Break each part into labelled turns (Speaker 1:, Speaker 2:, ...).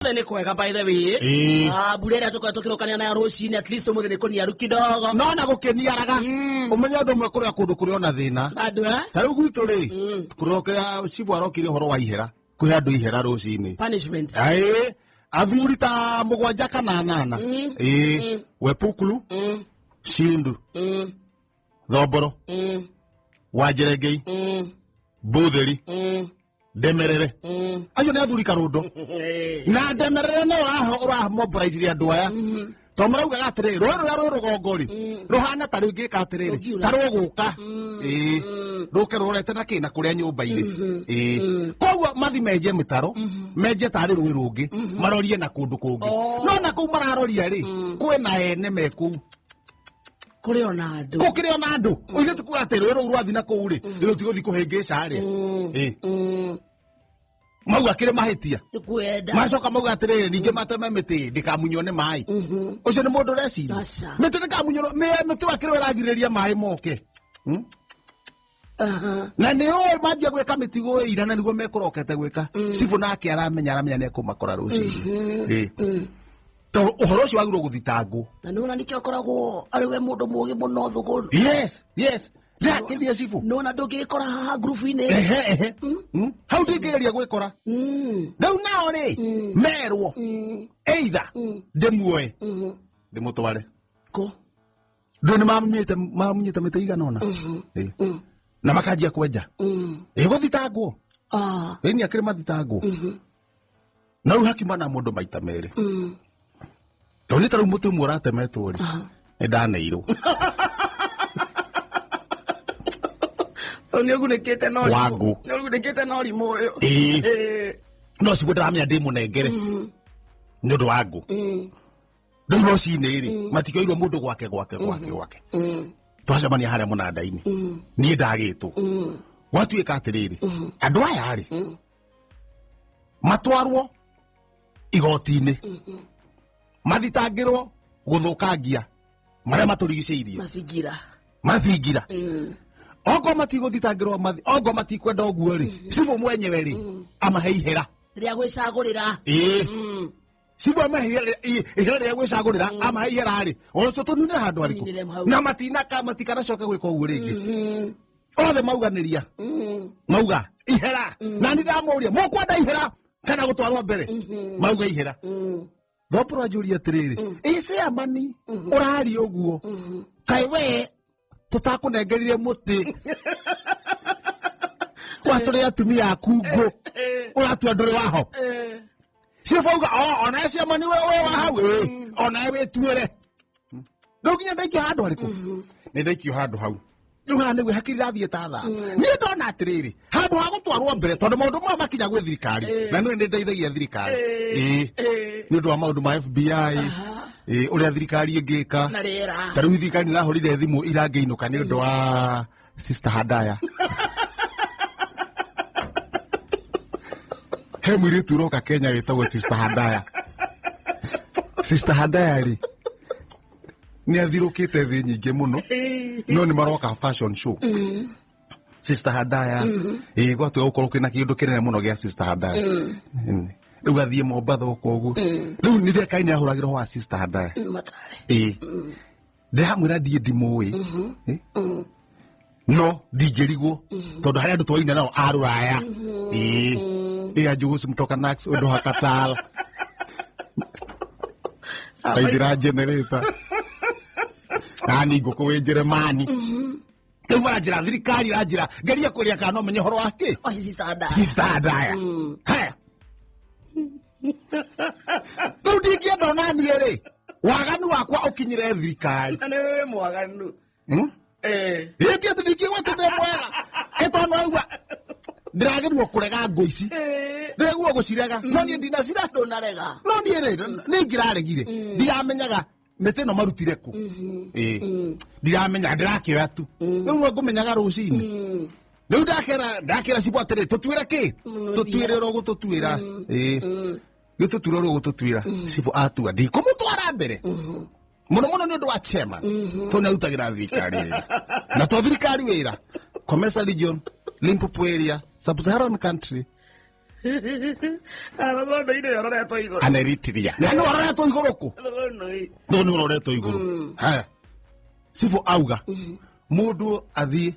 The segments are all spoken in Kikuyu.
Speaker 1: Ũmũthĩ nĩ kwega by the way.
Speaker 2: Ĩĩ.
Speaker 1: Ah, mbura ĩrĩa tũkoretwo tũkĩrũkania nayo rũcinĩ at least ũmũthĩ nĩ kũniaru kidogo.
Speaker 2: No na gũkĩniaraga ũmenye ũndũ ũmwe kũrĩa kũndũ kũrĩ ona thĩna.
Speaker 1: Bado eh?
Speaker 2: Ta rĩu gwitũ rĩ, kũrokera cibũ arokire ũhoro wa ihera, kwĩ andũ ihera rũcinĩ.
Speaker 1: Punishment.
Speaker 2: Aĩ, athuri ta mũgwanja kana anana. Ĩĩ, Wepukulu, Shindu, Thomboro, Wanjerengei, Mbuthĩri, Ndemerere. Acio nĩ athuri karũndo. Na ndemerere no ũramombaraicirie andũ aya. To maraugaga atĩrĩrĩ, rũĩ rũrĩa rwĩ rũgongo rĩ, rũhana ta rũngĩka atĩrĩrĩ,
Speaker 1: Rũngiura.
Speaker 2: ta rũgũka. Ĩĩ. Rũke rũrorete na kĩ na kũrĩa nyũmba-inĩ. Ĩĩ. Koguo mathi menje mĩtaro, menje tarĩ rũĩ rũngĩ, marorie na kũndũ kũngĩ.
Speaker 1: Oh.
Speaker 2: No na kũu mararoria rĩ, kwĩna ene me kũu.
Speaker 1: Kũrĩ ona andũ.
Speaker 2: Gũkĩrĩ ona andũ. Ithuĩ tikuga atĩ rũĩ rũu rwathi na kũu rĩ, rũtigũthiĩ kũhĩngĩca arĩa. Ĩĩ. Mauga kĩrĩ mahĩtia.
Speaker 1: Nĩ kwenda.
Speaker 2: Macoka mauga atĩrĩrĩ, ningĩ mateme mĩtĩ ndĩkamunywo nĩ maĩ. Ũcio nĩ mũndũ ũreciria.
Speaker 1: Aca.
Speaker 2: Mĩtĩ ndĩkamunywo mĩtĩ wakĩrĩ ĩragirĩrĩria maĩ moke.
Speaker 1: Aha.
Speaker 2: Na nĩ ũĩ manjia gwĩka mĩtigo ĩira na nĩguo mekũrokete gwĩka. Cibũ nake aramenya aramenya nĩ ekũmakora rũcinĩ. Ĩĩ. Tondũ ũhoro ũcio wagĩrĩirwo gũthitangwo.
Speaker 1: Na nĩ wona nĩkĩo akoragwo arĩ we mũndũ mũũgĩ mũno thũgũrũ.
Speaker 2: Yes, yes. Ndĩrakĩria cibũ.
Speaker 1: Nĩ wona ndũngĩgĩkora haha ngurubu-inĩ.
Speaker 2: Ehe, ehe. Hau ndingĩgeria gwĩkora. Rĩu nao rĩ, merwo either ndĩmuoe ndĩmũtware.
Speaker 1: Kũ?
Speaker 2: Ndũ nĩ mamunyĩte mĩtĩ igana ũna. Ĩĩ. Na makanjia kwenja. Ĩgũthitangwo.
Speaker 1: Ah.
Speaker 2: Ĩni akĩrĩ mathitangwo. Na rĩu hakima na mũndũ maita merĩ. Tondũ nĩ ta rĩu mũtĩ ũmwe ũratemetwo rĩ, nĩ ndaneirwo.
Speaker 1: Tondũ nĩ ũgunĩkĩte na ũrimũ.
Speaker 2: Wangũ.
Speaker 1: Nĩ ũgunĩkĩte na ũrimũ ũyũ.
Speaker 2: Ĩĩ.
Speaker 1: Ĩĩ.
Speaker 2: No ciguo ndĩramenya ndĩmũnengere. Nĩ ũndũ wa ngũ. Rĩu rũcinĩ rĩ, matikĩoirwo mũndũ gwake gwake gwake gwake. Twacemania harĩa mũnanda-inĩ. Niĩ ndagĩtwo. Gwatuĩka atĩrĩrĩ, andũ aya rĩ, matwarwo igoti-inĩ. Mathitangĩrwo gũthũkangia marĩa matũrigicĩirie.
Speaker 1: Mazingira.
Speaker 2: Mathingira. Okorwo matigũthitangĩrwo okorwo matikwenda ũguo rĩ, cibũ mwenyewe rĩ, amahe ihera.
Speaker 1: Rĩa gwĩcagũrĩra.
Speaker 2: Ĩĩ. Cibũ amahe ihera rĩa gwĩcagũrĩra, amahe ihera rĩ, ũcio tũnine handũ harĩkũ?
Speaker 1: Tũninĩre hau.
Speaker 2: Na matikanacoke gwĩka ũguo rĩngĩ. Othe mauganĩria. Mauga ihera. Na nĩ ndamũria, mũkwenda ihera kana gũtwarwo mbere? Mauga ihera. Thoporo anjũria atĩrĩrĩ, ĩ chairman ũraria ũguo, kaĩ we tũtakũnengerire mũtĩ watũrĩ atumia aku ngũ ũratua ndũrĩ waho. Cibũ auga, o onawe chairman we wa hau, ĩ, onawe wĩtuĩre. Rĩu nginya ndaikio handũ harĩkũ? Nĩ ndaikio handũ hau. Rĩu haha nĩguo hakiri irathiĩ ta thaa. Niĩ ndona atĩrĩrĩ, handũ ha gũtwarwo mbere, tondũ maũndũ maya makinya gwĩ thirikari, na nĩwe nĩ ndeithagia thirikari. Ĩĩ. Nĩ ũndũ wa maũndũ ma FBI, ĩĩ, ũrĩa thirikari ĩngĩka.
Speaker 1: Na rĩera.
Speaker 2: Ta rĩu thirikari nĩ ĩrahũrire thimũ irangĩinũka nĩ ũndũ wa Sister Hadaya. He mũirĩtu ũroka Kenya wĩtagwo Sister Hadaya. Sister Hadaya rĩ, nĩ athirũkĩte thĩ nyingĩ mũno, no nĩ maroka fashion show. Sister Hadaya, ĩĩ, gwatua gũkorwo kwĩna kĩndũ kĩnene mũno gĩa Sister Hadaya. Rĩu athiĩ Mombatha ũko ũguo. Rĩu nĩ thirikari nĩ yahũragĩra ũhoro wa Sister Hadaya.
Speaker 1: Matare.
Speaker 2: Ĩĩ. Ndĩramwĩra ndiĩ ndimũĩ. No ndingĩrigwo tondũ harĩ andũ twaina nao a rũraya. Ĩĩ. Ĩĩ anjũgũci mtoka Nax ũndũ hakatal. Aithira generator. Nani ngũkũ wĩ Jeremani. Rĩu maranjĩra thirikari ĩranjĩra ngeria kũrĩa kana no menye ũhoro wa kĩ.
Speaker 1: Oh, Sister Hadaya.
Speaker 2: Sister Hadaya. Haya. Rĩu ndingĩenda ona niĩ rĩ, waganu wakwa ũkinyĩre thirikari.
Speaker 1: Na nĩ wĩ mwaganu.
Speaker 2: Ĩĩ ti atĩ ndingĩgwa atĩ ndĩ mwega. Ĩ tondũ nĩwaigua ndĩragĩrĩirwo kũrega ngũ ici. Ndĩraigua gũcirega. No niĩ ndinacira.
Speaker 1: Ndũnarega.
Speaker 2: No niĩ rĩ, nĩ ingĩraregire. Ndiramenyaga mĩtĩ ĩno marutire kũ. Ĩĩ. Ndiramenyaga, ndĩrakĩoya tu. Rĩu no ngũmenyaga rũcinĩ. Rĩu ndakera cibũ atĩrĩ, tũtuĩre kĩ? Tũtuĩre ũrĩa ũgũtũtuĩra. Ĩĩ. Gĩtũtuĩre ũrĩa ũgũtũtuĩra. Cibũ atua, ndikũmũtwara mbere. Mũno mũno nĩ ũndũ wa chairman. Tondũ nĩ arutagĩra thirikari wĩra. Na to thirikari wĩra. Comesa region, Limpopo area, Sub-Saharan country.
Speaker 1: Thũgũnũi ũroretwo igũrũ.
Speaker 2: Aneritiria na nĩ waroretwo igũrũ kũ?
Speaker 1: Thũgũnũi.
Speaker 2: Thũgũnũi ũroretwo igũrũ. Haya, cibũ auga mũndũ athiĩ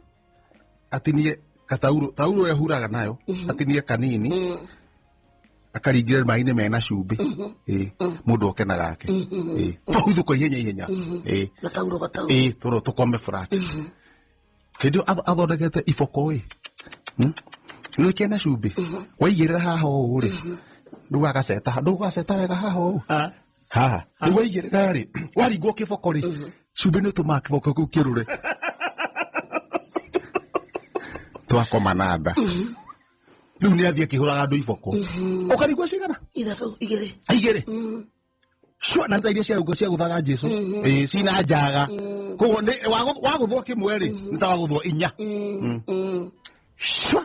Speaker 2: atinie katauro, tauro ĩrĩa huraga nayo, atinie kanini, akaringĩre maĩ-inĩ mena cumbĩ. Ĩ mũndũ oke na gake. Ĩ tũhuthũka ihenya ihenya. Ĩ.
Speaker 1: Gatauro gatauro.
Speaker 2: Ĩ tũro tũkome flat. Hĩndĩ ĩyo athondekete iboko ĩ nĩ kena cumbĩ, waigĩrĩra haha ũũ rĩ, rĩu agaceta, ndũgaceta wega haha ũũ.
Speaker 1: Ah.
Speaker 2: Haha rĩu waigĩrĩra rĩ, waringwo kĩboko rĩ, cumbĩ nĩ ũtũmaga kĩboko kĩu kĩrũre. Twakoma na nda. Rĩu nĩ athiĩ akĩhũraga andũ iboko. Ũkaringwo cigana?
Speaker 1: Ithatũ, igĩrĩ.
Speaker 2: Igĩrĩ. Cua na iria ciagũthaga Jesu. Ĩ cina njaga. Koguo nĩ wagũthwo kĩmwe rĩ, nĩ ta wagũthwo inya. Cua.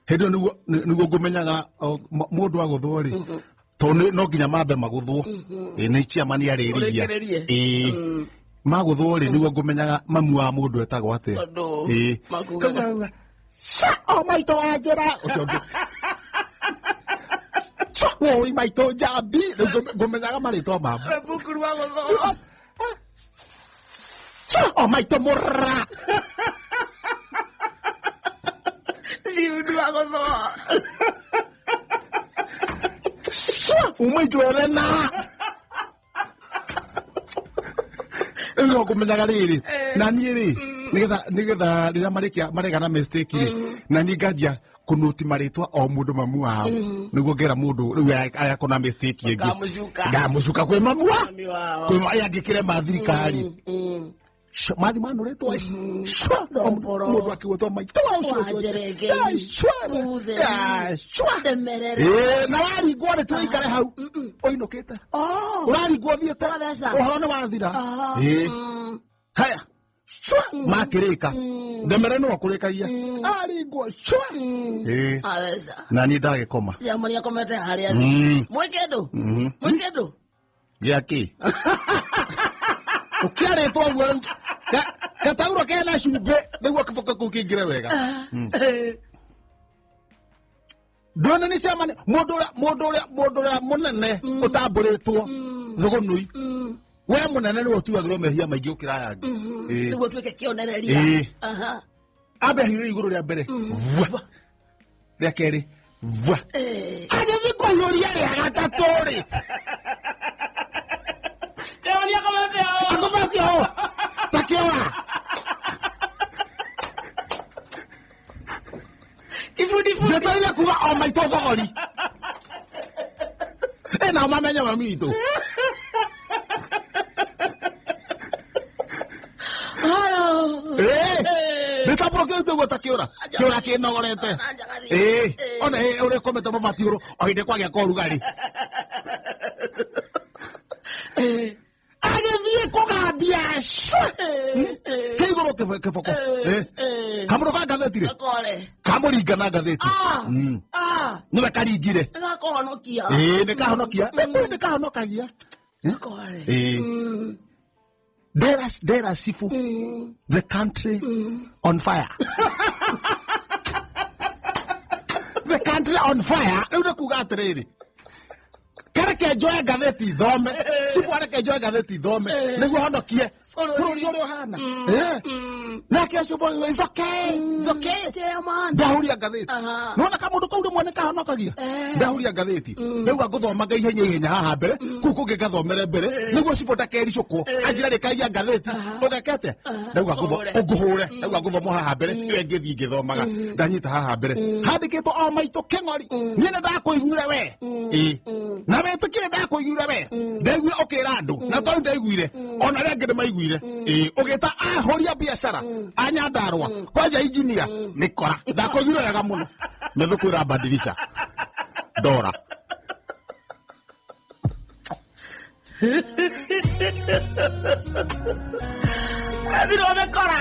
Speaker 2: Hĩndĩ ĩyo nĩguo ngũmenyaga mũndũ agũthwo rĩ, tondũ no nginya mambe magũthwo. Ĩ nĩ chairman arĩrĩria.
Speaker 1: Ũrĩkĩrĩrie.
Speaker 2: Ĩ magũthwo rĩ, nĩguo ngũmenyaga mamu wa mũndũ etagwo atĩa.
Speaker 1: Tondũ
Speaker 2: Ĩ.
Speaker 1: makugaga.
Speaker 2: Kauga, "Cua, o maitũ wa njĩra." Ũcio ũngĩ. Cua, woi maitũ njambi. Rĩu ngũmenyaga marĩtwa mamo.
Speaker 1: Bukuru wa gũthwo.
Speaker 2: Cua, o maitũ mũra.
Speaker 1: Ciundu wa gũthwo.
Speaker 2: Cua, umaitũ Elena. Rĩu no ngũmenyaga rĩrĩ na niĩ rĩ, nĩgetha rĩrĩa marĩkia marega na mistake rĩ, na niĩ nganjia kũnũti marĩtwa o mũndũ mamu wao, nĩguo ngera mũndũ rĩu aya kũna mistake ĩngĩ.
Speaker 1: Ũkamũcuka.
Speaker 2: Ngamũcuka kwĩ mamu wa
Speaker 1: Mami wao.
Speaker 2: kwĩ aya angĩkĩrema thirikari. Cua, mathi manũrĩtwo ĩ. Cua, o
Speaker 1: Ndomboro.
Speaker 2: mũndũ akĩgwetwo maitũ wa ũcio ũcio.
Speaker 1: Wanjerengei.
Speaker 2: Ai, cua.
Speaker 1: Rutheni.
Speaker 2: Ai, cua.
Speaker 1: Ndemerere.
Speaker 2: Ĩ, na waringwo rĩ, tũikare hau ũinũkĩte.
Speaker 1: Oh.
Speaker 2: Ũraringwo ũthiĩte.
Speaker 1: Ũgatheca.
Speaker 2: Ũhoro nĩ wathira.
Speaker 1: Aha.
Speaker 2: Ĩ. Haya, cua, makĩrĩka ndemere nĩwe kũrĩkagia aringwo cua. Ĩ.
Speaker 1: Atheca.
Speaker 2: Na niĩ ndagĩkoma.
Speaker 1: Chairman akomete harĩa thĩ. Mwĩke ndũ. Mwĩke ndũ.
Speaker 2: Gĩakĩ ũkĩarĩtwo ũguo rĩu gatauro kena cumbĩ nĩguo kĩboko kĩu kĩingĩre wega. Ndona nĩ chairman mũndũ ũrĩa mũnene ũtambũrĩtwo thũgũnũi. We mũnene nĩwe ũtuagĩrwo mehia maingĩ gũkĩra aya angĩ. Ĩ.
Speaker 1: Nĩguo tuĩke kĩonereria.
Speaker 2: Ĩ.
Speaker 1: Aha.
Speaker 2: Ambe ahiũrĩre igũrũ rĩa mbere vua, rĩa kerĩ vua, agĩthiĩ kũhiũria rĩa gatatũ rĩ,
Speaker 1: Chairman akomete hau.
Speaker 2: Akomete ho ta kĩora.
Speaker 1: Kĩbundibudi.
Speaker 2: Njetereire kuga o maitũ thogori ĩ nao mamenye mami witũ.
Speaker 1: Haro.
Speaker 2: Nĩtambũrũkĩte ũguo ta kĩũra kĩũra kĩnogorete. Ĩ ona ĩ ũrĩa ũkomete mabati igũrũ o hĩndĩ kwagĩa kwa ũrugarĩ, agĩthiĩ kũgambia cua kĩ igũrũ kĩboko. Ĩ. Kamũndũ ka ngathĩti rĩ,
Speaker 1: Gakore.
Speaker 2: kamũringa na ngathĩti.
Speaker 1: Ah. Ah.
Speaker 2: Nĩwe karingire.
Speaker 1: Nĩgakũhonokia.
Speaker 2: Ĩ nĩ kahonokia, nĩ nĩ kahonokagia.
Speaker 1: Gakore.
Speaker 2: Ĩ ndera cibu the country on fire, the country on fire. Rĩu nĩ kuga atĩrĩrĩ, kareke njoe ngathĩti thome, cibu areke njoe ngathĩti thome nĩguo honokie
Speaker 1: Bũrũri.
Speaker 2: bũrũri ũrĩa ũhana. Ĩ. Nake ũcio bũrũri, it's okay, it's okay.
Speaker 1: Chairman.
Speaker 2: Ndahuria ngathĩti.
Speaker 1: Aha.
Speaker 2: Nona kamũndũ kau rĩmwe nĩ kahonokagia. Ndahuria ngathĩti rĩu ngũthomaga ihenya ihenya haha mbere, kũu kũngĩ ngathomere mbere nĩguo cibũ ndakericũkwo anjĩra rĩkagia ngathĩti ũgeke atĩa. Ndauga
Speaker 1: Ũhũre.
Speaker 2: ngũhũre, ndauga ngũthoma haha mbere, ĩyo ĩngĩ thiĩ ngĩthomaga. Ndanyita haha mbere handĩkĩtwo o maitũ kĩng'ori, niĩ nĩ ndakũiguire we. Ĩ na wĩtĩkire ndakũiguire we, ndaiguire ũkĩra andũ na tondũ ndaiguire ona arĩa angĩ nĩ maiguire. Ĩ ũgĩta ahũria biacara a Nyandarũa kwanja injinia mĩkora, ndakũiguire wega mũno mĩthũkũ ĩrabadilisha ndora.
Speaker 1: Ethirwo mĩkora.